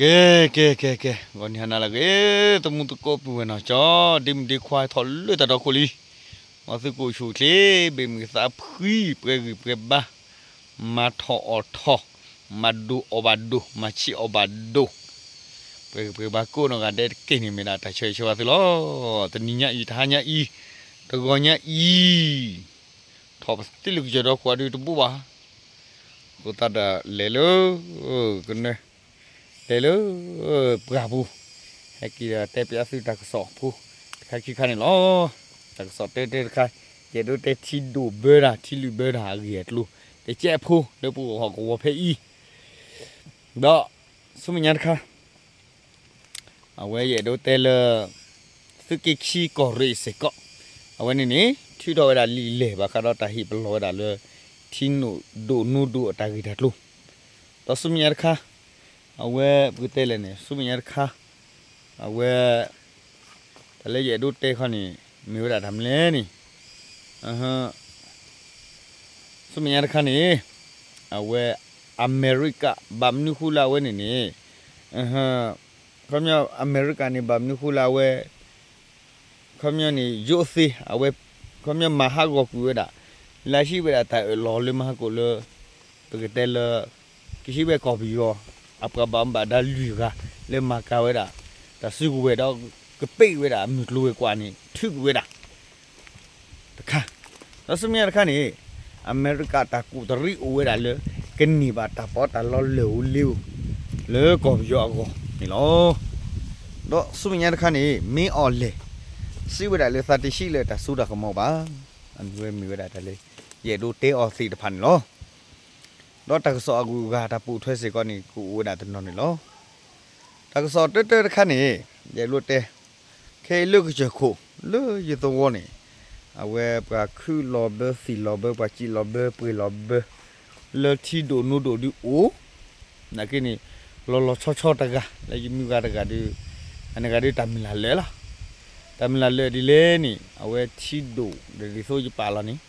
ကဲ ကဲ ကဲ ကဲ ဂီၤနံၤဟါနၤလၢအဂ့ၤ သမူသကိးပုၢ်ဝဲၢ်နီၢ်ကၠီ ဒ့မုၣ်ဒ့ခွါထီၣ်လၢတၢ်တီခိၣ်လံ, မ်သုကအိၣ်ဆူၣ်အိၣ်ချ့ ဘ့ၣ်မုၢ်သးဖှံ ပှဲၤဂံၢ်ပှဲၤဘါ, မၤထီၣ်အီၣ်ထီၣ်, မၤဒိၣ်အီၣ်ဘၣ်ဒိၣ်, မၤဆံးအီၣ်ဘၣ်ဒိၣ်, ပှဲၤဂံၢ်ပှဲၤဘါကိးနီၢ်ဂၤဒဲးတက့ၢ်န့ၣ် မ့ၢ်ဒၣ်တၢ်ဆၢဂ့ၤဆၢဝါသုလီၤ. တနံၤညါအံၤ တဟါညါအံၤ တဂီၤညါအံၤ ထီၣ်ပသံလၢကစၢၢ်ဒီခိၣ်အဒုတဘိဘၣ် အဃိသတးဒီးလဲၤလၢ ကနၢ လဲၤလၢ ပှၢ်ပူၤ ဟဲက့ၤဒီးတဲပျးသုတၢ်ကစီၣ်ဖိ တခါခံခါန့ၣ်လီၤ. တၢ်ကစီၣ်တဲတဲတခါ ယအဲၣ်ဒိးတဲထံဒိၣ်ဘၢတၢ် ထံလုၢ်ဘၢတၢ်အဂ့ၢ်အကျိၤ တကဲးဖိလၢပဂီၢ်ဟီၣ်ကဝီၤဖဲအံၤ ဒီး ဆူမဲာ်ညါတခါ အဝဲယအဲၣ်ဒိးတဲလၢ သုးက့ခံကီၢ်ရ့ၣ်စ့ၢ်ကီး အဝဲန့ၣ်န့ၣ် ထုးထီၣ်ဝဲဒၣ်လံာ်လဲၢ်ဘၣ်ဃးဒီးတၢ်ဟ့ၣ်ပလီၢ်ဝဲဒၣ်လၢ ထံဒိၣ်ဒိၣ်နိဒိၣ်အတၢ်ဂ့ၢ်တၢ်ကျိၤ ဒီးဆူမဲာ်ညါတခါ အဝဲပကတဲလဲၣ်န့ၣ် ဆူမဲာ်ညါတခါ အဝဲ တၢ်လၢယအဲၣ်ဒိးတဲခီန့ၣ် မ့ၢ်ဝဲဒၣ်တၢ်မနုၤလဲၣ်န့ၣ် ဆူမဲာ်ညါတခါန့ၣ် အဝဲ အမဲရကၤ ဘၣ်မနုၤဃိလၢအဝဲန့ၣ်န့ၣ် ခီပညီအမဲရကၤန့ၣ် ဘၣ်မနုၤဃိလၢအဝဲ ခီပညီန့ၣ် ယိးသ့ အဝဲ ခီပညီမၤဟးဂီၤကွံာ်ဝဲဒၣ် လၢဟံးဝဲဒၣ်တၢ်အၢၣ်လီၤလၢမဟါကိၣ်လၢ ပကတဲလၢ ကဟံးဝဲကီၢ်ပယီၤ အပှၤဘၣ်မူဘၣ်ဒါလွံၢ်ဂၤ လၢမၤကၤဝဲဒၣ် တၢ်စုကဝဲၤဒီး ကပ့းဝဲဒၣ်မုၢ်ကျိၤဝဲၤကွာ်န့ၣ် ထုးကွံာ်ဝဲဒၣ် တခါ ဒီးဆူမဲာ်ညါတခါန့ၣ် အမဲရကၤတၢ်ကူးတရံးအိၣ်ဝဲဒၣ်လၢ ကန့ၢ်ဘၣ်တၢ်ပီးတၢ်လီလၢာ်ဧိၤလ့ဧိၤ လၢကီၢ်ပယီၤအဂီၢ်န့ၣ်လီၤ. ဒီးဆူမဲာ်ညါတခါန့ၣ် မ့ၢ်အီၤလဲၣ် စံးဝဲဒၣ်လၢသးတဟံးလၢတၢ်စိတၢ်ကမီၤဘၣ်. အဝဲမ့ၢ်ဝဲဒၣ်တၢ်လၢ ယအဲၣ်ဒိးတဲအီၤသ့ၣ်တဖၣ်န့ၣ်လီၤ. ဒီးတၢ်ကစီၣ်အဂုၤအဂၤတၢ်ပိာ်ထွဲစ့ၢ်ကီးန့ၣ် ကအိၣ်ဝဲဒၣ်တနီၤန့ၣ်လီၤ. တၢ်ကစီၣ်တၢတၢတခါန့ၣ် ယအဲၣ်ဒိးတဲ ခဲအံၤလၢကစၢၢ်ခိၣ် လၢယသဝီန့ၣ် အဝဲပှၤခုၣ်လီၤဘၢသံၣ်လီၤဘၢ ပှၤစံၣ်လီၤဘၢပှ့ၤလီၤဘၢ လၢထံဒိၣ်နိဒိၣ်ဒုးအိၣ် နာ်က့န့ၣ် လီၤလီၤဆီဆီတဂၤ လၢယမုၢ်ဂၤတဂၤဒီး အန့ၣ်ဂၤဒီးတၢ်မုၢ်လၢ်လၢာ်လီၤ. တၢ်မုၢ်လၢ်လၢာ်ဒ်လဲၣ်န့ၣ် အဝဲထံဒိၣ်ဒီးဒ်သိးယပာ်လီၤန့ၣ်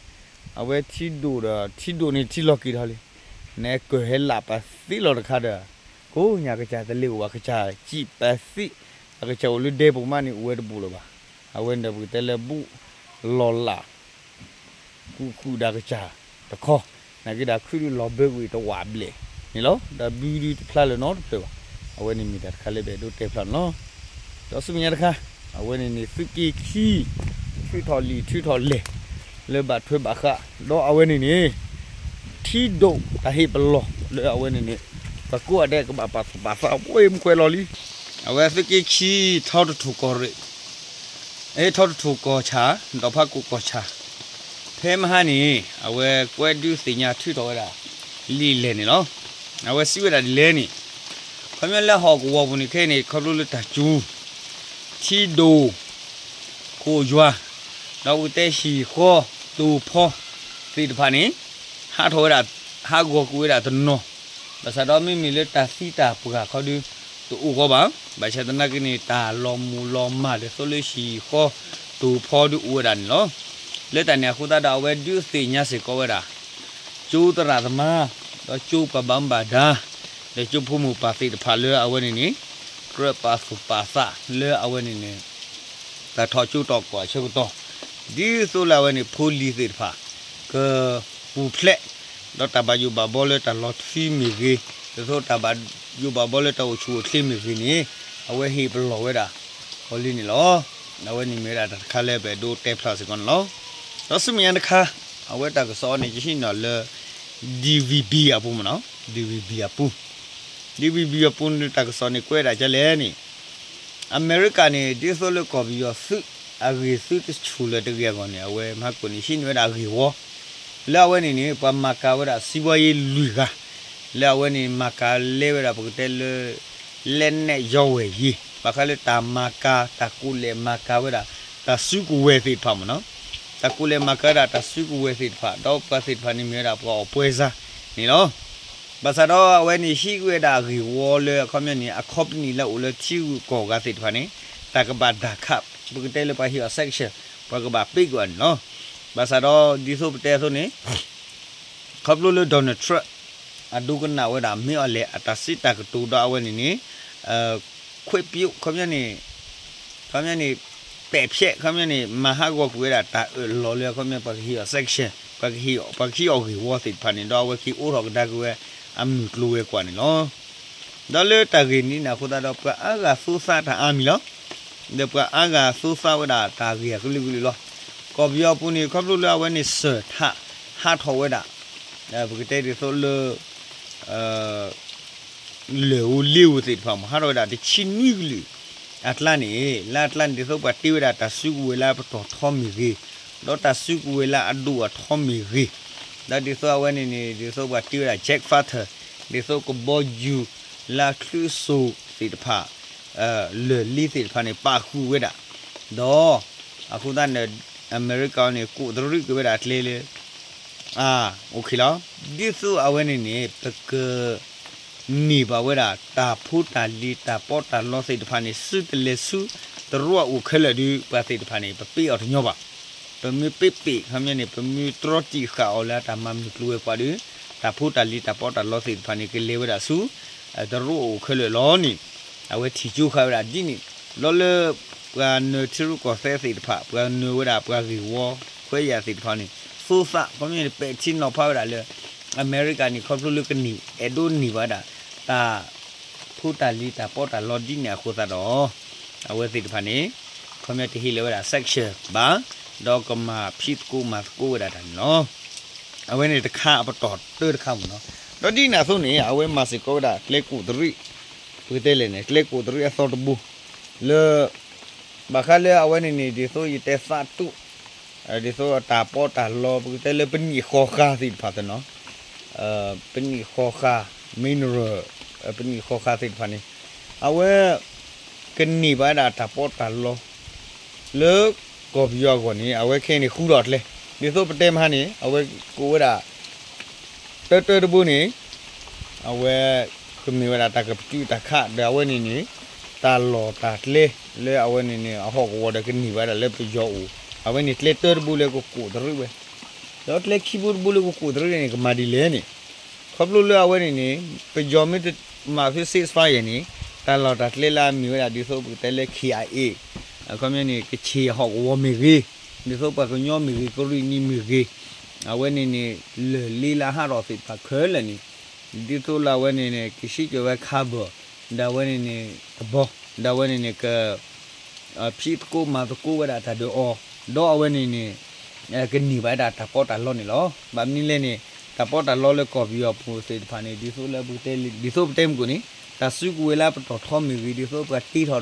အဝဲထံဒိၣ်ဒီး ထံဒိၣ်န့ၣ်ထံလီၤက့ၤထီၣ်လံ. နကၢၢ်ဟဲလၢပသ့လီၤတခါဒီး ကိးညါကစၢ်တလ့ၤအိၣ်ဘၣ် ကစၢ်စံၣ်ပသ့ အကစၢ်အိၣ်လၢဒဲပူၤမးန့ၣ် အိၣ်ဝဲတဘူးလၢၤဘၣ်. အဝဲန့ၣ်ဒီးပကတဲလၢဘူၣ်လီၤလး ကူၣ်ဃုာ်ဒၣ်ကစၢ်တခီ နာ်က့ဒီးခုၣ်ဒုးလီၤဘၢကွံာ်တဝးဘျဲၣ်န့ၣ်လီၤ. ဒီးဘုဒုးတဖျါလၢၤနီတဖျၢၣ်ဘၣ်. အဝဲန့ၣ်မ့ၢ်တၢ်တခါလၢပအဲၣ်ဒိးတဲဖျါန့ၣ်လီၤ. ဒီးဆူမဲာ်ညါတခါ အဝဲန့ၣ်န့ၣ် သုးက့ခံ ထုးထီၣ်လံာ်ထုးထီၣ်လဲၢ် လၢဘၣ်ထွဲဘၣ်ဃး ဒီးအဝဲန့ၣ်န့ၣ် ထံဒိၣ်တၢ်ဟ့ၣ်ပလီၢ်လၢအဝဲန့ၣ်န့ၣ် ပှၤကိးဂၤဒဲးကဘၣ်ပာ်သူၣ်ပာ်သး အဝဲမ့ၢ်ကွဲးလီၤလံ. အဝဲသုးက့ခံ ထီတထူၣ်ကီၢ်ရ့ၣ် အဲ ထီတထူၣ်ကီၢ်ဆၣ် ဒီးဖးကိၣ်ကီၢ်ဆၣ် ဖဲမဟါန့ၣ် အဝဲကွဲဒုးသ့ၣ်ညါထုးထီၣ်ဝဲဒၣ် လံာ်လဲၢ်န့ၣ်လီၤ. အဝဲစံးဝဲဒၣ်ဒ်လဲၣ်န့ၣ် ခီပညီလၢဟီၣ်ကဝီၤပူၤန့ၣ်ခဲအံၤန့ၣ် ခီဖျိလၢတၢ်ကၠူ ထံဒိၣ် ခိၣ်ယွၤ ဒီးပကတဲဟံၣ်ဃီ တိာ်ဖီ သ့ၣ်တဖၣ်န့ၣ် ဟးထီၣ်ဝဲဒၣ် ဟးဂီၤကွံာ်ဝဲဒၣ်တနီၤ ဘၣ်ဆၣ်ဒီးမ့မ့ၢ်လၢတၢ်သံတၢ်ပှၢ်ခီဒုး တအိၣ်ဃီဘၣ်. ဘၣ်ဆၣ်သနာ်က့န့ၣ် တၢ်လီၤမုၢ်လီၤမၢ်ဒ်သိးလၢဟံၣ်ဃီ တိာ်ဖီဒုးအိၣ်ဝဲဒၣ်န့ၣ်လီၤ. လၢတၢ်န့ၣ်အဃိသတးဒီး အဝဲဒုးသ့ၣ်ညါစ့ၢ်ကီးဝဲဒၣ် ကၠိသရၣ်သမါ ဒီးကၠိပှၤဘၣ်မူဘၣ်ဒါ ဒီးကၠိဖိမိၢ်ပၢ်သ့ၣ်တဖၣ်လၢအဝဲန့ၣ်န့ၣ် ကြၢးပာ်သူၣ်ပာ်သးလၢအဝဲန့ၣ်န့ၣ် တၢ်ထီၣ်ကၠိတီၢ်ကွီၢ်အဆၢကတီၢ် ဒ်သိးလၢအဝဲန့ၣ် ဖိလံၤသ့ၣ်တဖၣ် ကပူၤဖျဲး ဒီးတၢ်ဘၣ်ယိၣ်ဘၣ်ဘီလၢတၢ်လီၤထွံမ့ၢ်ဂ့ၤ, ဒ်သိးတၢ်ဘၣ်ယိၣ်ဘၣ်ဘီလၢတၢ်အိၣ်ဆူၣ်အိၣ်ချ့မ့ၢ်ဂ့ၤန့ၣ် အဝဲဟ့ၣ်ပလီၢ်ဝဲဒၣ် အီၤလံန့ၣ်လီၤ. အဝဲန့ၣ်မ့ၢ်ဝဲဒၣ်တၢ်တခါလၢပအဲၣ်ဒိးတဲဖျါစ့ၢ်ကီးန့ၣ်လီၤ. ဒီးဆူမဲာ်ညါတခါ အဝဲတၢ်ကစီၣ်အံၤန့ၣ် ယဟံးန့ၢ်လၢ DVB အပူၤမ့ၢ်နီၤ, DVB အပူၤ, DVB အပူၤန့ၣ် တၢ်ကစီၣ်န့ၣ်ကွဲးဒၣ်ဒ်လဲၣ်န့ၣ် အမဲရကၤန့ၣ် ဒ်သိးလၢကီၢ်ပယီၤသုး အဂ့ၢ်သုတဆူၣ်လၢၤတဂ့ၤအဂီၢ်န့ၣ် အဝဲမဟါကိၣ်န့ၣ် ဟံးန့ၢ်ဝဲဒၣ်အဂ့ၢ်ဝီ လၢအဝဲန့ၣ်န့ၣ် ပှၤမၤကၤဝဲဒၣ် စံးဘှီယ့လွံၢ်ဂၤ လၢအဝဲန့ၣ် မၤကၤလဲဝဲဒၣ်ပကတဲလၢ လက်နက်ရောင်းဝယ်ရေး ဘၣ်ဃးလၢတၢ်မၤကၤ တၢ်ကိးလဲၣ်မၤကၤဝဲဒၣ် တၢ်စုကဝဲၤသ့ၣ်တဖၣ်မ့ၢ်နီၤ, တၢ်ကိးလဲၣ်မၤကၤဝဲဒၣ်တၢ်စုကဝဲၤသ့ၣ်တဖၣ် ဒီးပှၤသ့ၣ်တဖၣ်န့ၣ်မ့ၢ်ဝဲဒၣ် ပှၤအီၣ်ပွဲစားန့ၣ်လီၤ. ဘၣ်ဆၣ်ဒီးအဝဲန့ၣ်ဟံးဝဲဒၣ်အဂ့ၢ်ဝီလၢအခီပညီန့ၣ် အ company လၢအိၣ်လၢထံဂုၤကီၢ်ဂၤသ့ၣ်တဖၣ်န့ၣ် တၢ်ကဘၣ်ဒၣ်ခး ပကတဲလၢပှၤဟံးအီၤ sanction ပှၤကဘၣ်ပ့းကွံာ်အီၤန့ၣ်လီၤ. ဘၣ်ဆၣ်ဒီးဒ်သိးပတဲအသိးန့ၣ် ခီဖျိလၢ Donald Trump အဒိကနၣ်ဝဲဒၣ် မ့ၢ်အီၤလဲၣ် အတၢ်စံးတၢ်ကတိၤဒီးအဝဲန့ၣ်န့ၣ် ခွဲးပျိ ခီပညီန့ၣ် ခီပညီန့ၣ် ပဲာ်ဖျဲး ခီပညီန့ၣ် မၤဟးဂီၤကွံာ်ဝဲဒၣ်တၢ်အၢၣ်လီၤလၢ ခီပညီပှၤကဟ့ၣ်အီၤ sanction ပှၤကဟ့ၣ် ပှၤကဟ့ၣ်အီၤဂ့ၢ်ဝီသ့ၣ်တဖၣ်န့ၣ် ဒီးအဝဲက့ၤအိးထီၣ်ကဒါက့ၤဝဲ အမုၢ်ကျိၤဝဲၤကွာ်န့ၣ်လီၤ. ဒီးလၢတၢ်ဂ့ၢ်န့ၣ်န့ၣ် အဃိသတးဒီး ပှၤအါဂၤသိသးတၢ်အါမံၤလီၤ. ဒီးပှၤအါဂၤသိသးဝဲဒၣ်တၢ်ဂ့ၢ်အကလုာ်ကလုာ်လီၤ. ကီၢ်ပယီၤပူၤန့ၣ် ခီဖျိလၢအဝဲန့ၣ်စၢၢ်ထးဟးထီၣ်ဝဲဒၣ် ပကတဲဒ်သိးလၢ လၢၢ်ဧိၤလ့ဧိၤသ့ၣ်တဖၣ်မ့ၢ် ဟးထီၣ်ဝဲဒၣ်တဆံနွံကလုာ်အကျါန့ၣ် လၢအကျါန့ၣ် ဒ်သိးပှၤတ့ဝဲဒၣ်တၢ်စုကဝဲၤလၢအပတီၢ်ထီမ့ၢ်ဂ့ၤ, ဒီးတၢ်စုကဝဲၤလၢအဒိၣ်အထီမ့ၢ်ဂ့ၤ, ဒီးဒ်သိးအဝဲန့ၣ်န့ၣ် ဒ်သိးပှၤတ့ဝဲဒၣ် jet fighter ဒ်သိးကဘီယူၤလၢအချုးစိၤသ့ၣ်တဖၣ် လၢၢ်လ့သ့ၣ်တဖၣ်န့ၣ် ပာ်ဃုာ်ဝဲဒၣ်, ဒီး အဃိသတးန့ၣ် အမဲရကၤန့ၣ် ကိးတရံးက့ၤဝဲဒၣ်အကျဲလၢ အါ OK လီၤ. ဒ်သိးအဝဲန့ၣ်န့ၣ် ပက န့ၢ်ဘၣ်ဝဲဒၣ် တၢ်ဖိတၢ်လံၤတၢ်ပီးတၢ်လီသ့ၣ်တဖၣ်န့ၣ် ဆူတလဲၤဆူ တရူးအအိၣ်ခဲလၢာ်ဒီး ပှၤသ့ၣ်တဖၣ်န့ၣ် ပပ့အီၤတညီဘၣ်. ပမ့ၢ်ပ့ပ့ၢ် ခီပညီန့ၣ် ပမ့ၢ်တြီတံာ်ဃာ်အီၤလၢတၢ်မၤမုၢ်ကျိၤဝဲၤကွာ်ဒီး တၢ်ဖိတၢ်လံၤတၢ်ပီးတၢ်လီသ့ၣ်တဖၣ်န့ၣ် ကလဲၤဝဲဒၣ်ဆူ တရူးအအိၣ်ခဲလၢာ်လီၤန့ၣ် အဝဲထံၣ်ကၠိဃာ်ဝဲဒၣ်ဒ်န့ၣ် လီၤလၢ ပှၤနၢၤထံရူၢ်ကီၢ်သဲးသ့ၣ်တဖၣ် ပှၤနၢၤဝဲဒၣ်ပှၤဂ့ၢ်ဝီခွဲးယာ်သ့ၣ်တဖၣ်န့ၣ် သိသး ခီပညီန့ၣ် ပဲာ်ထံနီၤဖးဝဲဒၣ်လၢ အမဲရကၤန့ၣ် ခီဖျိလၢကန့ၢ် အဲၣ်ဒိးန့ၢ်ဘၣ်ဝဲဒၣ် တၢ်ဖိတၢ်လံၤတၢ်ပီးတၢ်လီဒ်န့ၣ်အဃိသတးဒီး အဝဲသ့ၣ်တဖၣ်န့ၣ် ခီပညီတဟ့ၣ်လီၤဝဲဒၣ် sanction ဘၣ်, ဒီးကမၤဖံးသကိးမၤသကိးဝဲဒၣ်တၢ်န့ၣ်လီၤ. အဝဲန့ၣ်တခါအပတီၢ်တၢတခါမ့ၢ်နီၤ. ဒီးဒ်န့ၣ်အသိးန့ၣ် အဝဲမၤစ့ၢ်ကီးဝဲဒၣ်ကျဲကိးတရံး ပကတဲလဲၣ်န့ၣ် ကျဲကိးတရံးအသီတဘိ လၢ ဘၣ်ဃးလၢအဝဲန့ၣ်န့ၣ် ဒ်သိးယတဲသးတူၢ် ဒ်သိးတၢ်ပီးတၢ်လီ ပကတဲလၢပနံၣ်ဃီဃာ်သ့ၣ်တဖၣ်သ့ၣ်နီၤ ပနံၣ်ဃီဃာ် mineral ပနံၣ်ဃီဃာ်သ့ၣ်တဖၣ်န့ၣ် အဝဲ ကန့ၢ်ဘၣ်ဝဲဒၣ်တၢ်ပီးတၢ်လီ လၢကီၢ်ပယီၤအဂီၢ်န့ၣ် အဝဲခဲအံၤန့ၣ်ဃူထီၣ်ကျဲ, ဒ်သိးပတဲမဟါန့ၣ် အဝဲကိးဝဲဒၣ် တၢတၢတဘိန့ၣ် အဝဲ ကမ့ၢ်ဝဲဒၣ်တၢ်ကပတုာ်တၢ်ခး ဒီးအဝဲန့ၣ်န့ၣ် တၢ်လီၢ်တၢ်ကျဲ လၢအဝဲန့ၣ်န့ၣ် အဟီၣ်ကဝီၤဒီးကန့ၢ်ဘၣ်ဒၣ်လၢပယီၤအိၣ်, အဝဲန့ၣ်ကျဲတၢတဘိလၢကကိးတရံးဝဲ, ဒီးကျဲခံဘိတဘိလၢကကိးတရံးန့ၣ် ကမၤဒ်လဲၣ်န့ၣ်, ခီဖျိလၢအဝဲန့ၣ်န့ၣ် ပယီၤမ့ၢ်တမၤဖဲ ceasefire န့ၣ် တၢ်လီၢ်တၢ်ကျဲလၢအမ့ၢ်ဝဲဒၣ်ဒ်သိးပကတဲလၢ KIA အခီပညီန့ၣ် ကချ့ၣ်ဟီၣ်ကဝီၤမ့ၢ်ဂ့ၤ, ဒ်သိးပှၤကညီမ့ၢ်ဂ့ၤ ကရံၣ်နံၤမ့ၢ်ဂ့ၤ, အဝဲန့ၣ်န့ၣ် လၢၢ်လ့လၢဟးထီၣ်သ့ၣ်တဖၣ်ခဲလၢာ်န့ၣ် ဒ်သိးလၢအဝဲန့ၣ်န့ၣ် ကဆံးကၢၤဝဲ carbon ဒီးအဝဲန့ၣ်န့ၣ် ကဘီ ဒီးအဝဲန့ၣ်န့ၣ် က ဖံးသကိးမၤသကိးဝဲဒၣ်တၢ်ဒုးအီၤ, ဒီးအဝဲန့ၣ်န့ၣ် ကန့ၢ်ဘၣ်ဝဲဒၣ်တၢ်ပီးတၢ်လီန့ၣ်လီၤ. ဘၣ်မနုၤလဲၣ်န့ၣ် တၢ်ပီးတၢ်လီလၢကီၢ်ပယီၤပူၤသ့ၣ်တဖၣ်န့ၣ် ဒ်သိးလၢပကတဲ ဒ်သိးပတဲမုၢ်ကိၣ်န့ၣ် တၢ်စုကဝဲၤလၢပတီၢ်ထီမ့ၢ်ဂ့ၤ ဒ်သိးပှၤတ့ထီၣ်ဒီးအဝဲလၢၢ်လ့ လၢလုၢ်ဒိၣ်ပှ့ၤဒိၣ်လၢပှၤတၢ်ဆံး ခီပညီန့ၣ် ပှၤ ပှၤယီလီၤဃုာ်ဝဲဒၣ် ခီပညီပှၤဃါဃုာ်ဝဲဒီး ပှၤတ့ထီၣ်ဝဲဒၣ် ကဘီယူၤလၢပတီၢ်ထီသ့ၣ်တဖၣ် တၢ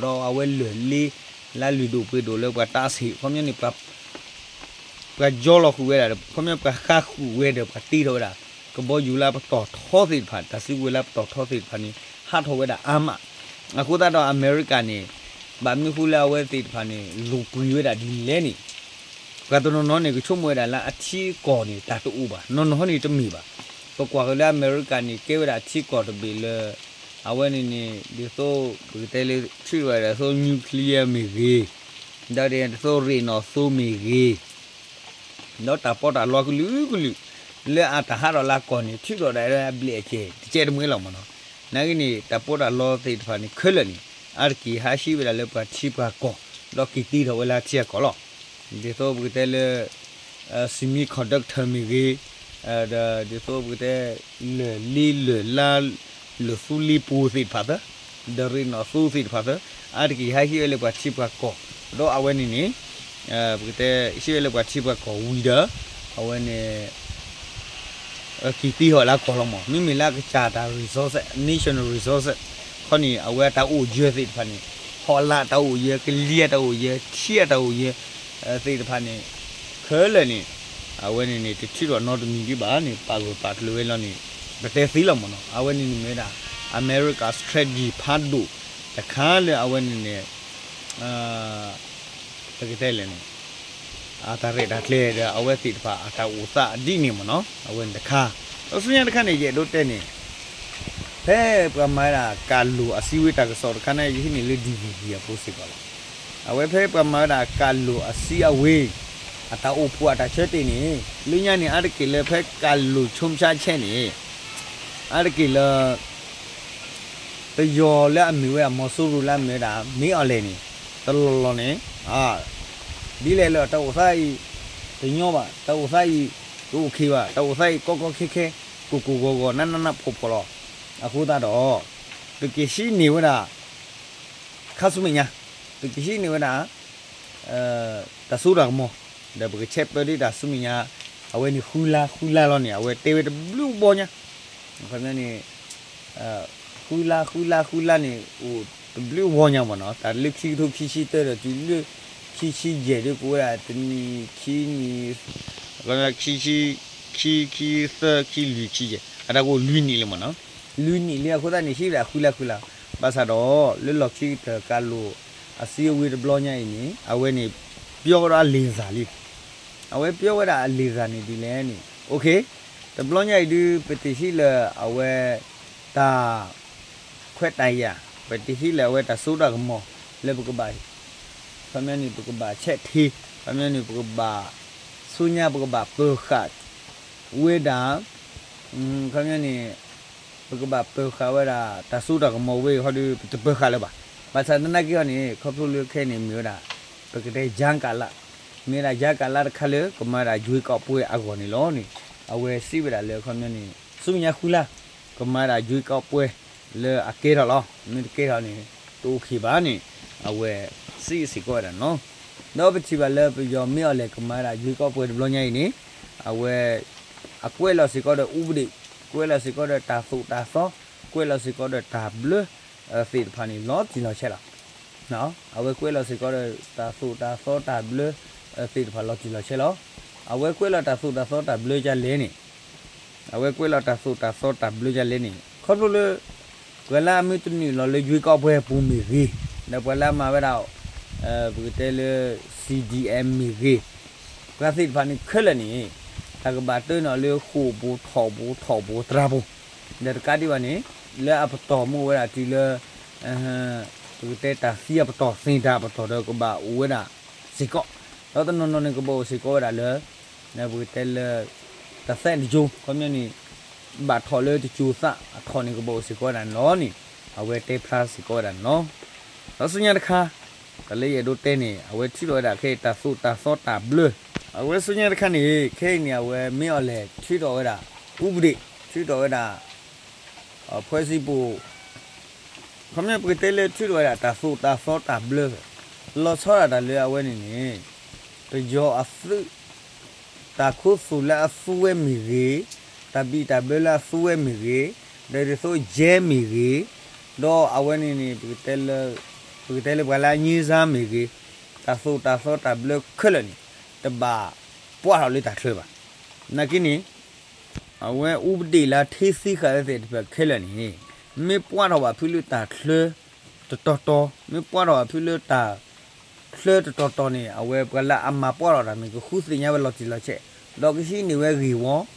်စုကဝဲၤလၢပတီၢ်ထီသ့ၣ်တဖၣ်န့ၣ် ဟးထီၣ်ဝဲဒၣ်အါမး. အဃိသတးဒီးအမဲရကၤန့ၣ် ဘၣ်မနုၤဃိလၢအဝဲသ့ၣ်တဖၣ်န့ၣ် လူၤပှ့ၤဝဲဒၣ်ဒ်လဲၣ်န့ၣ် ပှၤတနီၤနီၤန့ၣ် ကဆိကမိၣ်ဝဲဒၣ်လၢအထံအကီၢ်န့ၣ် တၢ်တအိၣ်ဘၣ် နီၢ်နီၢ်န့ၣ်တမ့ၢ်ဘၣ်. ပကွၢ်က့ၤလၢအမဲရကၤန့ၣ် ကဲဝဲဒၣ်အထံကီၢ်တဘ့ၣ်လၢ အဝဲန့ၣ်န့ၣ် ဒ်သိး ပကတဲလၢ ထံၣ်ဝဲဒၣ်ဒ်သိး nuclear မ့ၢ်ဂ့ၤ, ဒီးဒ်သိးရ့ၣ်နီၣ်သိမ့ၢ်ဂ့ၤ ဒီးတၢ်ပီးတၢ်လီကလုာ်ကလုာ် လၢအတၢ်ဟးထီၣ်လၢအကီၢ်န့ၣ် ထုးထီၣ်ဒၣ်လၢအဘျဲၣ်အကဲၢ် တကဲတမှဲလီၤမ့ၢ်နီၤ. နာ်က့န့ၣ် တၢ်ပီးတၢ်လီသ့ၣ်တဖၣ်န့ၣ် ခဲလၢာ်န့ၣ် အါတက့ၢ်ဟးဟံးဝဲဒၣ်လၢပှၤထံပှၤကီၢ် ဒီးက့ၤတ့ထီၣ်ဝဲလၢထံအကီၢ်လီၤ. ဒ်သိးပကတဲလၢ semiconductor မ့ၢ်ဂ့ၤ, ဒီးဒ်သိးပကတဲ လၢၢ်လ့လၢၢ်လါ လၢၢ်သူလ့ပူၤသ့ၣ်တဖၣ်သၢ, ဒီးရ့ၣ်နီၣ်သိသ့ၣ်တဖၣ်သၢ, အါတက့ၢ်ဟးဟံးဝဲလၢပှၤထံပှၤကီၢ်, ဒီးအဝဲန့ၣ်န့ၣ် ပကတဲဟံးဝဲလၢပှၤထံပှၤကီၢ်ဝံၤဒီး အဝဲန့ၣ် က့ၤတ့ထီၣ်လၢကီၢ်လီၤမး, မ့မ့ၢ်လၢအကစၢ်တၢ် resource, national resource ခီန့ၣ် အဝဲအတၢ်အိၣ်ယၢၤသ့ၣ်တဖၣ်န့ၣ် ဟီၣ်လာ်တၢ်အိၣ်ယၢၤ, ကလံၤအတၢ်အိၣ်ယၢၤ, ထံအတၢ်အိၣ်ယၢၤ သ့ၣ်တဖၣ်န့ၣ် ခဲလၢာ်န့ၣ် အဝဲန့ၣ်န့ၣ် တထုးထီၣ်နီတမံၤဒံးဘၣ်န့ၣ် ပာ်ဂၢၢ်ပာ်ကျၢၤဝဲလီၤန့ၣ် ပတဲသ့လီၤမ့ၢ်နီၤ. အဝဲန့ၣ်န့ၣ်မ့ၢ်ဝဲဒၣ် အမဲရကၤ strategy ဖးဒိၣ်တခါလၢအဝဲန့ၣ်န့ၣ် ပကတဲလဲၣ်န့ၣ် အတၢ်ရဲၣ်တၢ်ကျဲၤဒီး အဝဲသ့ၣ်တဖၣ်အတၢ်အိၣ်သးဒ်န့ၣ်မ့ၢ်နီၤ အဝဲန့ၣ်တခါ. ဒီးဆူညါတခါန့ၣ် ယအဲၣ်ဒိးတဲန့ၣ် ဖဲပှၤမၤဝဲဒၣ် ကၣ်လိၣ်အစည်းအဝေးတၢ်ကစီၣ်တခါန့ၣ် ယဟံးန့ၢ်လၢ D V B အပူၤစ့ၢ်ကီးလီၤ. အဝဲဖဲပှၤမၤဝဲဒၣ် ကၣ်လိၣ်အစည်းအဝေး အတၢ်အိၣ်ဖှိၣ်အတၢ်ဆၢတဲာ်န့ၣ် လၢညါန့ၣ် အါတက့ၢ်လၢဖဲကၣ်လိၣ်ဆိမဆါဆဲးန့ၣ် အါတက့ၢ်လၢ ပယီၤလၢအမ့ၢ်ဝဲဒၣ် မီၤစိရိၤလၢအမ့ၢ်ဝဲဒၣ် မ့ၢ်အီၤလဲၣ်န့ၣ် တလီၢ်လီၢ်န့ၣ် ဒ်လဲၣ်လၢတၢ်အိၣ်သးအံၤ တညီဘၣ်, တၢ်အိၣ်သးအံၤ တအိၣ်ခ့ဘၣ်, တၢ်အိၣ်သးအံၤ ကီကီခဲခဲ ကိၢ်ကိၢ်ဂီၤဂီၤ နးနးနးဖှီၣ်ဖှီၣ်လီၤ. အဃိသတးဒီး ပကဟံးန့ၢ်ဝဲဒၣ် ခါဆူမဲာ်ညါ, ပကဟံးန့ၢ်ဝဲဒၣ် တၢ်စိတၢ်ကမီၤ, ဒီးပကဆဲးပၢဒ်တၢ်ဆူမဲာ်ညါ, အဝဲန့ၣ်ဃုလါဃုလါလီၤန့ၣ် အဝဲတဲဝဲတဘျုးဘီညါ, ခီပညီန့ၣ် ဃုလါဃုလါဃုလါန့ၣ် အိၣ်တဘျုးဘီညါမ့ၢ်နီၤ, တၢ်လၢခံကထိခံဆံတၢဒီးတုၤလၢ ခံဆံယဲၢ်ဒ်ကအိၣ်ဝဲဒၣ်တနံၣ်ခံနံၣ်, ခံဆံ, ခံ, ခံသၢ, ခံလွံၢ်, ခံယဲၢ်, အတၢ်ကအိၣ်လွံၢ်နံၣ်လံမ့ၢ်နီၤ, လွံၢ်နံၣ်လံအဃိသတးန့ၣ် ဟံးဝဲဒၣ်ဃုလါဃုလါ, ဘၣ်ဆၣ်ဒီး လၢလီၢ်ခံကတၢၢ်ကးလိာ် အစည်းအဝေးတဘျီညါအံၤန့ၣ် အဝဲန့ၣ် ပျီကဒီးအလံာ်စၢ်လံ, အဝဲပျီဝဲဒၣ်အလံာ်စၢ်န့ၣ်ဒ်လဲၣ်န့ၣ် OK, တဘျီညါအံၤဒုး ပတဟံးလၢအဝဲ တၢ် ခွဲးတၢ်ယာ်, ပတဟံးလၢအဝဲတၢ်စိတၢ်ကမီၤ လၢပကဘၣ်, ခီပညီန့ၣ် ပကဘၣ်ဆဲးထ့, ခီပညီန့ၣ် ပကဘၣ် ဆူညါပကဘၣ်ပၢၤဃာ် ဝဲဒၣ်, ခီပညီန့ၣ် ပကဘၣ်ပၢၤဃာ်ဝဲဒၣ် တၢ်စိတၢ်ကမီၤဝဲအံၤဃီဒီး ပတပၢၤဃာ်လၢၤဘၣ်. ဘၣ်ဆၣ်သနာ်က့အီၤန့ၣ် ခီဖျိလၢခဲအံၤန့ၣ်မ့ၢ်ဝဲဒၣ် ပကတဲယါကးလး, မ့ၢ်ဝဲဒၣ်ယါကးလးတခါလၢ ကမၤဝဲဒၣ်ယွ့ကီးပွဲအဂီၢ်န့ၣ်လီၤန့ၣ်, အဝဲစံးဝဲဒၣ်လၢခီပညီန့ၣ် ဆူညါဃုလါ ကမၤဝဲဒၣ်ယွ့ကီးပွဲ လၢအကဲထီၣ်လီၤ. မ့ၢ်တကဲထီၣ်န့ၣ် တအိၣ်ခ့ဘၣ်န့ၣ် အဝဲစံးစ့ၢ်ကီးဝဲဒၣ်န့ၣ်လီၤ. ဒီးပထံၣ်ဘၣ်လၢပယီၤမ့ၢ်အီၤလဲၣ် ကမၤဝဲဒၣ်ယွ့ကီးပွဲတဘျီညါအံၤန့ၣ် အဝဲ အကွဲးလီၤစ့ၢ်ကီးဒီး ဥပဒေ, ကွဲးလီၤစ့ၢ်ကီးဒီးတၢ်သိၣ်တၢ်သီ, ကွဲးလီၤစ့ၢ်ကီးဒီးတၢ်ဘျၢ သ့ၣ်တဖၣ်န့ၣ် လီၤတံၢ်လီၤဆဲးလီၤ. အဝဲကွဲးလီၤစ့ၢ်ကီးဒီးတၢ်သိၣ်တၢ်သီတၢ်ဘျၢ သ့ၣ်တဖၣ်လီၤတံၢ်လီၤဆဲးလီၤ. အဝဲကွဲးလီၤတၢ်သိၣ်တၢ်သီတၢ်ဘျၢဒ်လဲၣ်န့ၣ်, အဝဲကွဲးလီၤတၢ်သိၣ်တၢ်သီတၢ်ဘျၢဒ်လဲၣ်န့ၣ် ခီဖျိလၢ ပှၤလၢအမ့ၢ်တနုာ်လီၤလၢယွ့ကီးပွဲအပူၤမ့ၢ်ဂ့ၤ, ဒီးပှၤလၢအမၤဝဲဒၣ် ပကတဲလၢ C D M မ့ၢ်ဂ့ၤ, ပှၤသ့ၣ်တဖၣ်န့ၣ်ခဲလၢာ်န့ၣ် တၢ်ကဘၣ်တၢ်နီၤလၢဃိာ်ပူၤထီၣ်ပူၤထီၣ်ပူၤသရၣ်ပူၤ, ဒီးတကးဒံးဘၣ်န့ၣ် လၢအပတီၢ်မ့ၢ်ဝဲဒၣ်တုၤလၢ ပကတဲတၢ်သံအပတီၢ် သ့ၣ်တၢ်ပတီၢ်ဒီးကဘၣ်အိၣ်ဝဲဒၣ်စ့ၢ်ကီး, ဒီးတနီၤနီၤန့ၣ် ကဘၣ်အိၣ်စ့ၢ်ကီးဝဲဒၣ်လၢ ပကတဲလၢ တၢ်သဲးတကၠိ ခီပညီန့ၣ် ဘၣ်ထီၣ်လၢတကၠိသးအထီၣ်န့ၣ် ကဘၣ်အိၣ်စ့ၢ်ကီးဝဲဒၣ်န့ၣ်လီၤန့ၣ် အဝဲတဲဖျါစ့ၢ်ကီးဝဲဒၣ်န့ၣ်လီၤ. ဒီးဆူညါတခါ တၢ်လၢယအဲၣ်ဒိးတဲန့ၣ် အဝဲထုးထီၣ်ဝဲဒၣ်ခဲအံၤတၢ်သိၣ်တၢ်သီတၢ်ဘျၢ, အဝဲဆူညါတခါန့ၣ် ခဲအံၤန့ၣ် အဝဲမ့ၢ်အီၤလဲၣ်ထုးထီၣ်ဝဲဒၣ် ဥပဒေ, ထုးထီၣ်ဝဲဒၣ် ဖဲစံပူၤ ခီပညီပကတဲလၢထုးထီၣ်ဝဲဒၣ်တၢ်သိၣ်တၢ်သီတၢ်ဘျၢ, လီၤဆီဒၣ်တၢ်လၢအဝဲန့ၣ်န့ၣ် ပယီၤအသုး တၢ်ခိသူၣ်လၢအသူဝဲမ့ၢ်ဂ့ၤ, တၢ်ဘံၣ်တၢ်ဘၢလၢအသူဝဲမ့ၢ်ဂ့ၤ, ဒီးဒ်သိးယဲမ့ၢ်ဂ့ၤ, ဒီးအဝဲန့ၣ်န့ၣ် ပကတဲလၢ ပကတဲလၢပှၤလၢအငြိမ်းစားမ့ၢ်ဂ့ၤ, တၢ်သိၣ်တၢ်သီတၢ်ဘျၢခဲလၢာ်န့ၣ် တဘၣ်ပှၢ်ထီၣ်လၢတၢ်ချၢဘၣ်. နာ်က့န့ၣ် အဝဲ ဥပဒေ လၢအထ့သံဃာ်ဝဲသ့ၣ်တဖၣ်ခဲလၢာ်န့ၣ် မ့ၢ်ပှၢ်ထီၣ်ဘၣ်ဖုလၢတၢ်ချၢတတီၤတီၤ, မ့ၢ်ပှၢ်ထီၣ်ဘၣ်ဖုလၢတၢ်ချၢတတီၤတီၤန့ၣ် အဝဲပှၤလၢအမၤပှၢ်ထီၣ်တၢ်န့ၣ် ကဃုသ့ၣ်ညါဝဲလီၤတံၢ်လီၤဆဲး, ဒီးကဟံးန့ၢ်ဝဲဂ့ၢ်ဝီ,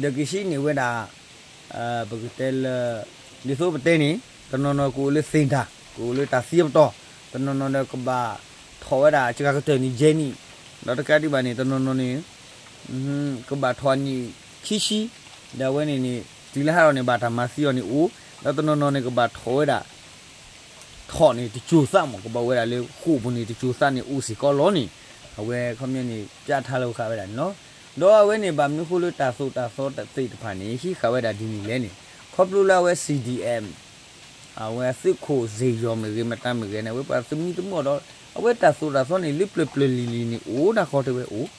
ဒီးကဟံးန့ၢ်ဝဲဒၣ် ပကတဲလၢ ဒ်သိးပတဲန့ၣ် တနီၤနီၤကအိၣ်လၢသ့ၣ်တၢ် ကအိၣ်လၢတၢ်သံအပတီၢ်, တနီၤနီၤဒီးကဘၣ်ထီၣ်ဝဲဒၣ်စှၤကတၢၢ်န့ၣ် ယဲၢ်နံၣ်, ဒီးတကးဒံးဘၣ်န့ၣ် တနီၤနီၤန့ၣ် ကဘၣ်ထီၣ်အနံၣ်ခံဆံ, ဒီးအဝဲန့ၣ်န့ၣ် တုၤလၢဟးထီၣ်န့ၣ် ဘၣ်တၢ်မၤသံအီၤန့ၣ်အိၣ်, ဒီးတနီၤနီၤန့ၣ် ကဘၣ်ထီၣ်ဝဲဒၣ် ထီၣ်န့ၣ်တစိၤသးမး ကဘၣ်ဝဲဒၣ်လၢဃိာ်ပူၤန့ၣ် တစိၤသးန့ၣ်အိၣ်စ့ၢ်ကီးလီၤန့ၣ်, အဝဲခီပညီန့ၣ် ပျးထါလီၤဃာ်ဝဲဒၣ်န့ၣ်လီၤ. ဒီးအဝဲန့ၣ် ဘၣ်မနုၤဃိလၢတၢ်သိၣ်တၢ်သီသ့ၣ်တဖၣ်န့ၣ် ဟံးဃာ်ဝဲဒၣ်ဒ်န့ၣ်လဲၣ်န့ၣ် ခီဖျိလၢအဝဲ C D M အဝဲသုးခိၣ်စ့ၢ်ယီၤမ့ၢ်ဂ့ၤ မတၤမ့ၢ်ဂ့ၤန့ၣ် အဝဲပှၤသမံသမိးဒီး အဝဲတၢ်သိၣ်တၢ်သီန့ၣ် လၢပျၢၤပျၢၤလံၤလံၤန့ၣ် အိၣ်ဒၣ်ဃီတဲဝဲအိၣ်,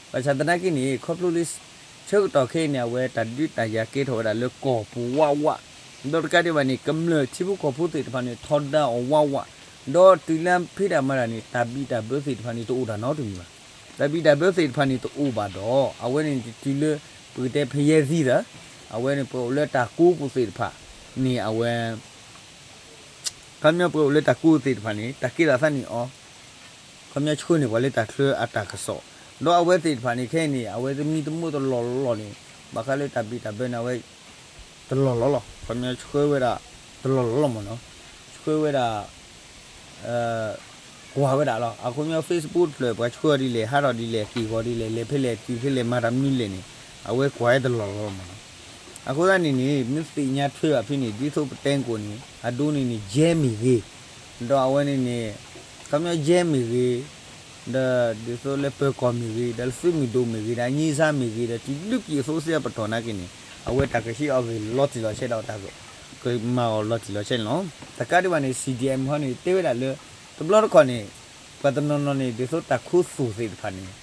ဘၣ်ဆၣ်သနာ်က့န့ၣ် ခီဖျိလၢ ဆၢကတီၢ်ခဲအံၤန့ၣ် အဝဲတၢ်ဒုးတၢ်ယၤကဲထီၣ်ဝဲဒၣ်လၢကီၢ်ပူၤဝးဝး, ဒီးတကးဒံးဘၣ်န့ၣ် ကမျၢၢ်ထံဖိကီၢ်ဖိသ့ၣ်တဖၣ်န့ၣ် ထီဒါအီၤဝးဝး, ဒီးတုၤလၢဖံးတၢ်မၤတၢ်န့ၣ် တၢ်ဘံၣ်တၢ်ဘၢသ့ၣ်တဖၣ်န့ၣ် တအိၣ်တၢ်နီတမံၤဘၣ်. တၢ်ဘံၣ်တၢ်ဘၢသ့ၣ်တဖၣ်န့ၣ် တအိၣ်ဘၣ်ဒီး အဝဲန့ၣ်တုၤလၢ ပကတဲဖဲယဲၢ်သံသး, အဝဲန့ၣ်ပှၤအိၣ်လၢတၢ်ကိးပူၤသ့ၣ်တဖၣ်န့ၣ် အဝဲ ခီပညီပှၤအိၣ်လၢတၢ်ကိးသ့ၣ်တဖၣ်န့ၣ် တၢ်ကဲထီၣ်သးန့ၣ်အီၤ, ခီပညီဆှၢန့ၢ်ပှၤလၢတၢ်ချၢအတၢ်ကစီၣ်, ဒီးအဝဲသ့ၣ်တဖၣ်န့ၣ် ခဲအံၤန့ၣ် အဝဲသမံသမိးတလီၢ်လီၢ်န့ၣ် ဘၣ်ဃးလၢတၢ်ဘံၣ်တၢ်ဘၢန့ၣ် အဝဲ တလီၢ်လီၢ်လီၤ, ခီပညီဆှၢဝဲဒၣ် တလီၢ်လီၢ်လီၢ်မ့ၢ်နီၤ, ဆှၢဝဲဒၣ် ကွၢ်ဝဲဒၣ်လီၤ. အဃိပညီ Facebook တဖျၢၣ် ပှၤဆှၢအီၤဒ်လဲၣ် ဟးထီၣ်ဒ်လဲၣ် က့ၢ်ဂီၤဒ်လဲၣ် လဲၤဖဲလဲၣ်တုၤဖဲလဲၣ် မၤတၢ်မနုၤလဲၣ်န့ၣ် အဝဲကွၢ်ဝဲတလီၢ်လီၢ်လီၢ်မ့ၢ်နီၤ. အဃိသတးန့ၣ်န့ၣ် မ့ၢ်သ့ၣ်ညါထွဲဘၣ်ဖဲန့ၣ် ဒ်သိးပတဲကိးန့ၣ် အဒိန့ၣ်န့ၣ် ယဲမ့ၢ်ဂ့ၤ, ဒီးအဝဲန့ၣ်န့ၣ် ခီပညီယဲမ့ၢ်ဂ့ၤ, ဒီးဒ်သိးလၢပၢၤကီၢ်မ့ၢ်ဂ့ၤ, ဒီးလၢသုးမုၢ်ဒိၣ်မ့ၢ်ဂ့ၤ, ဒီးအညံစါမ့ၢ်ဂ့ၤ, ဒီးတုၤလၢပယီၤသုးစ့ၢ်ကီးပတီၢ်နာ်က့န့ၣ် အဝဲတၢ်ကဟ့ၣ်အီၤဂ့ၤလီၤတံၢ်လီၤဆဲးဒီးတၢ်ကမၤအီၤလီၤတံၢ်လီၤဆဲးန့ၣ်လီၤ. တကးဒံးဘၣ်န့ၣ် CDM ဟီန့ၣ် တဲဝဲဒၣ်လၢ တဘျီတခီၣ်န့ၣ် ပှၤတနီၤနီၤန့ၣ် ဒ်သိးတၢ်ခူသူၣ်သ့ၣ်တဖၣ်န့ၣ်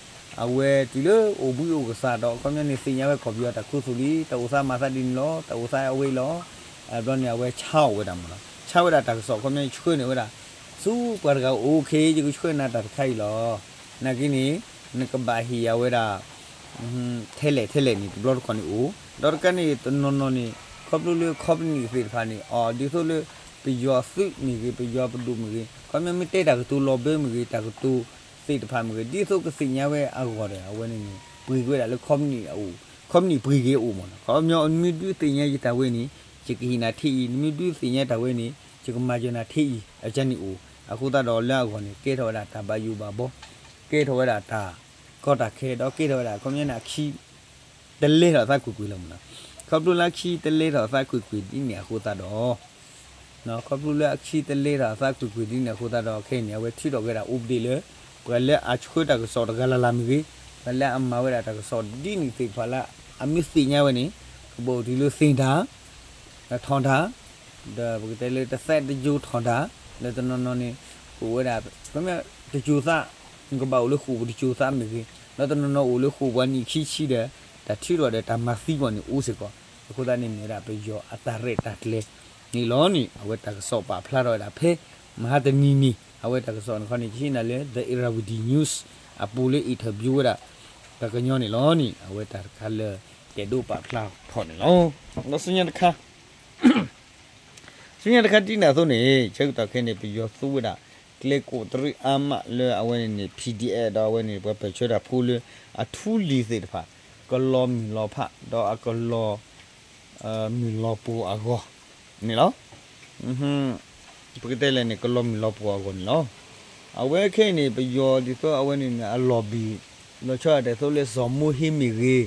အဝဲတုၤလၢအိၣ်ဘှံးအိၣ်ကစၢ်ဒီး အခီပညီန့ၣ် သ့ၣ်ညါဝဲကီၢ်ပယီၤတၢ်ခူသူၣ်လံ, တၢ်အိၣ်သးမၤသးဒ်န့ၣ်လီၤ, တၢ်အိၣ်သးအဝဲအံၤလီၤ. ဘျီန့ၣ် အဝဲဆါအီၣ်ဝဲဒၣ်မ့ၢ်နီၤ, ဆါဝဲဒၣ်တၢ်ကစီၣ် အခီပညီန့ၣ် ဆှၢန့ၢ်ဝဲဒၣ် ဆူပှၤတဂၤအိၣ် ခဲအံၤ ယကဆှၢနၤတၢ်တခါအံၤလီၤ. နာ်က့န့ၣ် နကဘၣ်ဟ့ၣ်ယၤဝဲဒၣ် ထဲလဲၣ်ထဲလဲၣ်န့ၣ် တဘျီတခီၣ်န့ၣ်အိၣ်, ဒီးတကးန့ၣ် တနီၤနီၤန့ၣ် ခီဖျိလၢ company သ့ၣ်တဖၣ်န့ၣ် အီၤဒ်သိးလၢ ပယီၤသုးမ့ၢ်ဂ့ၤ, ပယီၤပဒိၣ်မ့ၢ်ဂ့ၤ, ခီပညီမ့ၢ်တဲတၢ်ကတိၤလီၤဘၢမ့ၢ်ဂ့ၤ, တၢ်ကတိၤသ့ၣ်တဖၣ်မ့ၢ်ဂ့ၤ, ဒ်သိးကသ့ၣ်ညါဝဲအဂီၢ်ဒီး အဝဲန့ၣ်န့ၣ် ပှ့ၤက့ၤဝဲဒၣ်လၢ company အအိၣ်, company ပှ့ၤက့ၤအအိၣ်မ့ၢ်နီၤ. ခီပညီနမ့ၢ်ဒုးသ့ၣ်ညါယတၢ်ဝဲန့ၣ် ယကဟ့ၣ်နၤထဲအံၤ, နမ့ၢ်ဒုးသ့ၣ်ညါတၢ်ဝဲန့ၣ် ယကမၤစၢၤနၤထဲအံၤ အကန့ၣ်အိၣ်. အဃိသတးဒီးလၢအဂီၢ်န့ၣ် ကဲထီၣ်ဝဲဒၣ်တၢ်ဘၣ်ယိၣ်ဘၣ်ဘီ, ကဲထီၣ်ဝဲဒၣ်တၢ်ကီတၢ်ခဲ ဒီးကဲထီၣ်ဝဲဒၣ် ခီပညီန့ၣ် အခံ တလဲထီၣ်အသးကွ့ၢ်ကွ့ၢ်လီၤမ့ၢ်နီၤ. ခီဖျိလၢအခံတလဲထီၣ်အသးကွ့ၢ်ကွ့ၢ်ဒ်န့ၣ်အဃိသတးဒီး ခီဖျိလၢအခံတလဲထီၣ်အသးကွ့ၢ်ကွ့ၢ်ဒ်န့ၣ်အဃိသတးဒီး ခဲအံၤန့ၣ် အဝဲထုးထီၣ်က့ၤဒၣ် update လၢ ပှၤလၢအဆှၢတၢ်ကစီၣ်တဂၤလၢ်လၢ်မ့ၢ်ဂ့ၤ, ပှၤလၢအမၤဝဲဒၣ်တၢ်ကစီၣ်ဒ်န့ၣ်သ့ၣ်တဖၣ်လၢ အမ့ၢ်သ့ၣ်ညါဝဲန့ၣ် ကဘၣ်အိၣ်တုၤလၢသ့ၣ်တၢ် ထီၣ်တၢ်, ဒီးပကတဲလၢတသဲးတယိၤထီၣ်တၢ်, ဒီးတနီၤနီၤန့ၣ် အိၣ်ဝဲဒၣ် ခီပညီ တစိၤသး, နကဘၣ်အိၣ်လၢဃိာ်ပူၤတစိၤသးမ့ၢ်ဂ့ၤ, ဒီးတနီၤနီၤအိၣ်လၢဃိာ်ပူၤနံၣ်ခံဆံဒီး တၢ်ထုးထီၣ်ဒီးတၢ်မၤသံပှၤန့ၣ်အိၣ်စ့ၢ်ကီး, အဃိသတးန့ၣ်မ့ၢ်ဝဲဒၣ်ပယီၤအတၢ်ရဲၣ်တၢ်ကျဲၤန့ၣ်လီၤန့ၣ် အဝဲတၢ်ကစီၣ်ပာ်ဖျါထီၣ်ဝဲဒၣ်ဖဲ မဟါတနံၤန့ၣ် အဝဲတၢ်ကစီၣ်န့ၣ်ခီန့ၣ် ယဟံးနၤလၢ The Irrawaddy News အပူၤလၢ interview ဝဲဒၣ် ပှၤကညီန့ၣ်လီၤန့ၣ် အဝဲတၢ်တခါလၢ ယအဲၣ်ဒိးပာ်ဖျါထီၣ်န့ၣ်လီၤ. ဒီးဆူညါတခါ ဆူညါတခါဒ်န့ၣ်အသိးန့ၣ် ဆၢကတီၢ်ခဲအံၤန့ၣ် ပယီၤသူဝဲဒၣ် ကျဲကိးတရံးအါမးလၢအဝဲန့ၣ်န့ၣ် PDF ဒီးအဝဲန့ၣ် ပှၤပၢၢ်ဆၢတၢ်ဖိလၢ အထူလံၤသ့ၣ်တဖၣ် ကလီၤမုၢ်လီၤဖး ဒီးအကလီၤ မုၢ်လီၤပှီၤအဂီၢ်န့ၣ်လီၤ. ပကတဲလဲၣ်န့ၣ် ကလီၤမုၢ်လီၤပှီၤအဂီၢ်န့ၣ်လီၤ. အဝဲခဲအံၤန့ၣ် ပယီၤဒ်သိးအဝဲန့ၣ်န့ၣ် အလီၢ်ဘံၣ် လီၤဆီဒၣ်တၢ်သိးလၢစီၤမိၤဟ့မ့ၢ်ဂ့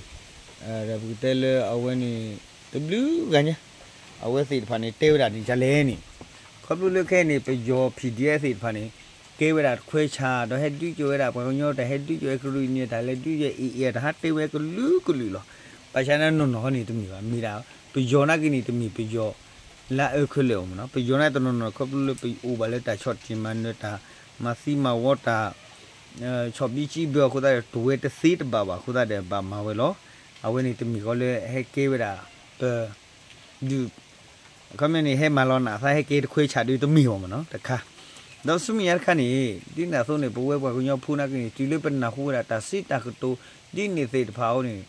ၤ, ဒီးပကတဲလၢအဝဲန့ၣ် တဘျုးဂၤညါ အဝဲသ့ၣ်တဖၣ်န့ၣ် တဲဝဲဒၣ်ဒ်လဲၣ်န့ၣ်, ခီဖျိလၢခဲအံၤန့ၣ် ပယီၤ PDF သ့ၣ်တဖၣ်န့ၣ် ကဲဝဲဒၣ်တခွဲဆၣ် ဒီးဟဲဒုးကၠိဝဲဒၣ် ပှၤကညီတၢ်ဟဲဒုးကၠိဝဲကရံၣ်နံၤ တၢ်လဲၤဒုးကၠိ AA တၢ်ဟးတဲဝဲကလုာ်ကလုာ်လီၤ. ဘၣ်ဆၣ်န့ၣ်နီၢ်နီၢ်ဟီန့ၣ်တမ့ၢ်ဘၣ်, မ့ၢ်ဒၣ် ပယီၤနာ်က့န့ၣ် တမ့ၢ်ပယီၤ လၢအအၢခဲလၢာ်အီၤမ့ၢ်နီၤ, ပယီၤန့ၣ်တနီၤနီၤ ခီဖျိလၢပအိၣ်ဘၣ်လၢတၢ်ဆီၣ်တံၢ်မၤနၢၤ တၢ်မၤသံမၤဝီ တၢ်ဆီၣ်ဘံကံဘၢအဃိသတးဒီး တဝဲတသ့တဘၣ်ဘၣ်အဃိသတးဒီး ဘၣ်မၤဝဲလီၤ. အဝဲန့ၣ်တမ့ၢ်ဃီလၢဟဲကဲဝဲဒၣ် ပ ဒုး အခီပညီန့ၣ် ဟဲမၤလီၤနးသး ဟဲကဲတခွဲဆၣ်ဒုးတမ့ၢ်ဘၣ်မ့ၢ်နီၤ တခါ, ဒီးဆူမဲာ်ညါတခါန့ၣ် ဒ်န့ၣ်အသိးန့ၣ် ပဝဲပှၤကညီဖိနာ်က့န့ၣ် တုၤလၢပနၢ်ဟူဝဲဒၣ်တၢ်စံးတၢ်ကတိၤ ဒ်န့ၣ်သ့ၣ်တဖၣ်အဃိန့ၣ်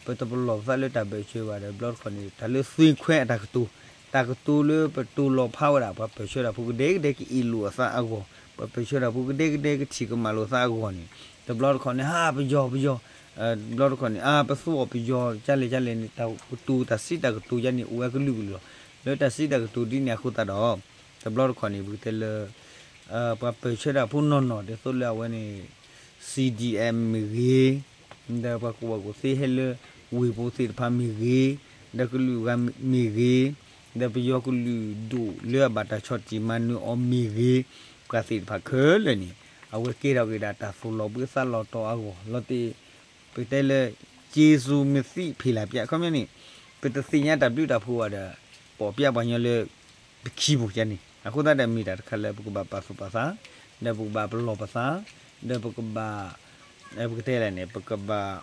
ပတပလီၢ်ပသးလၢတၢ်ဘၢၣ်စၢၤဘၣ်ဒီး ဘျီတခီန့ၣ် တၢ်လၢသွ့ခွဲအတၢ်ကတိၤ တၢ်ကတိၤလၢပတိၤလီၤဖးဝဲဒၣ် ပှၤပၢၢ်ဆၢတၢ်ဖိကဒဲကဒဲကအ့ၣ်လိာ်အသးအဂီၢ် ပှၤပၢၢ်ဆၢတၢ်ဖိကဒဲကဒဲကထံၣ်ကမၣ်လိာ်သးအဂီၢ်န့ၣ် တဘျီတခီန့ၣ် ဟါ ပယီၤ ပယီၤ ဘျီတခီန့ၣ် အါ ပသူအီၤပယီၤ ကလဲၣ်ကလဲၣ်န့ၣ် တၢ်ကတိၤတၢ်စံးတၢ်ကတိၤယါန့ၣ် အိၣ်ဝဲကလုာ်ကလုာ်လီၤ. လၢတၢ်စံးတၢ်ကတိၤဒ်န့ၣ်အဃိသတးဒီး တဘျီတခီန့ၣ် ပကတဲလၢ ပှၤပၢၢ်ဆၢတၢ်ဖိနီၢ်နီၢ် ဒ်သိးလၢအဝဲန့ၣ် CDM မ့ၢ်ဂ့ၤ, ဒီးပှၤကူၣ်ဘၣ်ကူၣ်သ့ဟဲလၢ ဝ့ၢ်ပူၤသ့ၣ်တဖၣ်မ့ၢ်ဂ့ၤ, ဒီးကလုာ်ဂၤမ့ၢ်ဂ့ၤ, ဒီးပယီၤကလုာ်ဒူၣ်လၢအဘၣ်တၢ်ဆီၣ်တံၢ်မၤနၢၤအီၤမ့ၢ်ဂ့ၤ, ပှၤသ့ၣ်တဖၣ်ခဲလၢာ်န့ၣ် အဝဲကဲထီၣ်က့ၤဒၣ်တၢ်သူၣ်လီၤဘှံးသးလီၤတီၤအဂီၢ် လီၤတ့ၢ် ပကတဲလၢ ကျေးဇူးမသိဖီလာ်ပြ ခီပညီန့ၣ် ပတသ့ၣ်ညါတၢ်ဘျုးတၢ်ဖှိၣ်ဘၣ်ဒီး ပိာ်ပျါပှၤကညီလၢ ပခံပူၤယါန့ၣ် အဃိသတးဒီးမ့ၢ်တၢ်တခါလၢပကဘၣ်ပာ်သူၣ်ပာ်သး, ဒီးပကဘၣ်ပလီၢ်ပသး, ဒီးပကဘၣ် ပကတဲလဲၣ်န့ၣ် ပကဘၣ်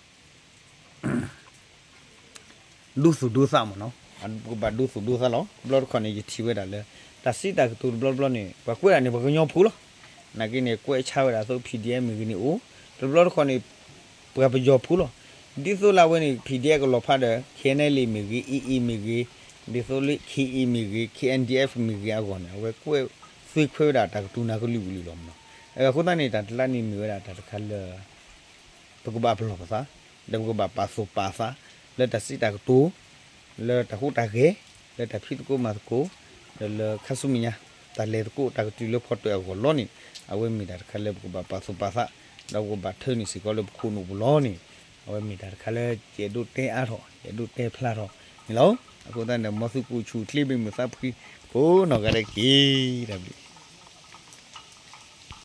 ဒိသူၣ်ဒိသးမ့ၢ်နီၤ, ပကဘၣ်ဒိသူၣ်ဒိသးလီၤ. တဘျီတခီန့ၣ် ယထံၣ်ဝဲဒၣ်လၢ တၢ်စံးတၢ်ကတိၤတဘျီတဘျီန့ၣ် ပှၤကွဲးဒၣ်န့ၣ် ပှၤကညီဖိလီၤ. နာ်က့န့ၣ် ကွဲးဆါဝဲဒၣ်သိး PDF မ့ၢ်ဂ့ၤန့ၣ်အိၣ်, တဘျီတခီန့ၣ် ပှၤပယီၤဖိလီၤ. ဒ်သိးလၢအဝဲန့ၣ် PDF ကလီၤဖးဒီး KNLA မ့ၢ်ဂ့ၤ, AA မ့ၢ်ဂ့ၤ, ဒ်သိးလၢ KA မ့ၢ်ဂ့ၤ, KNDF မ့ၢ်ဂ့ၤအဂီၢ်န့ၣ် အဝဲကွဲးသွ့ခွဲးဝဲဒၣ်တၢ်ကတိၤနၤကလုာ်ကလုာ်လီၤမ့ၢ်နီၤ. အဃိသတးန့ၣ် တၢ်တလါန့ၣ်မ့ၢ်ဝဲဒၣ်တၢ်တခါလၢ ပကဘၣ်ပလီၢ်ပသး, ဒီးပကဘၣ်ပာ်သူၣ်ပာ်သး လၢတၢ်စံးတၢ်ကတိၤ, လၢတၢ်ဟူးတၢ်ဂဲၤ, လၢတၢ်ဖံးသကိးမၤသကိး, ဒီးလၢခါဆူမဲာ်ညါ တၢ်လဲၤသကိးတၢ်ကတုၤလၢဖီတၢၣ်အဂီၢ်လီၤန့ၣ် အဝဲမ့ၢ်တၢ်တခါလၢပကဘၣ်ပာ်သူၣ်ပာ်သး, ဒီးပကဘၣ်ထၢန့ၢ်စ့ၢ်ကီးလၢပခိၣ်နူာ်ပူၤလီၤန့ၣ် အဝဲမ့ၢ်တၢ်တခါလၢယအဲၣ်ဒိးတဲအါထီၣ် ယအဲၣ်ဒိးတဲဖျါထီၣ် လီၤ. အဃိသတးန့ၣ် မ်သုကအိၣ်ဆူၣ်အိၣ်ချ့ မ့ၢ်မုာ်သးဖှံ ကိးနီၢ်ဂၤဒဲးတက့ၢ်. တၢ်ဘျုး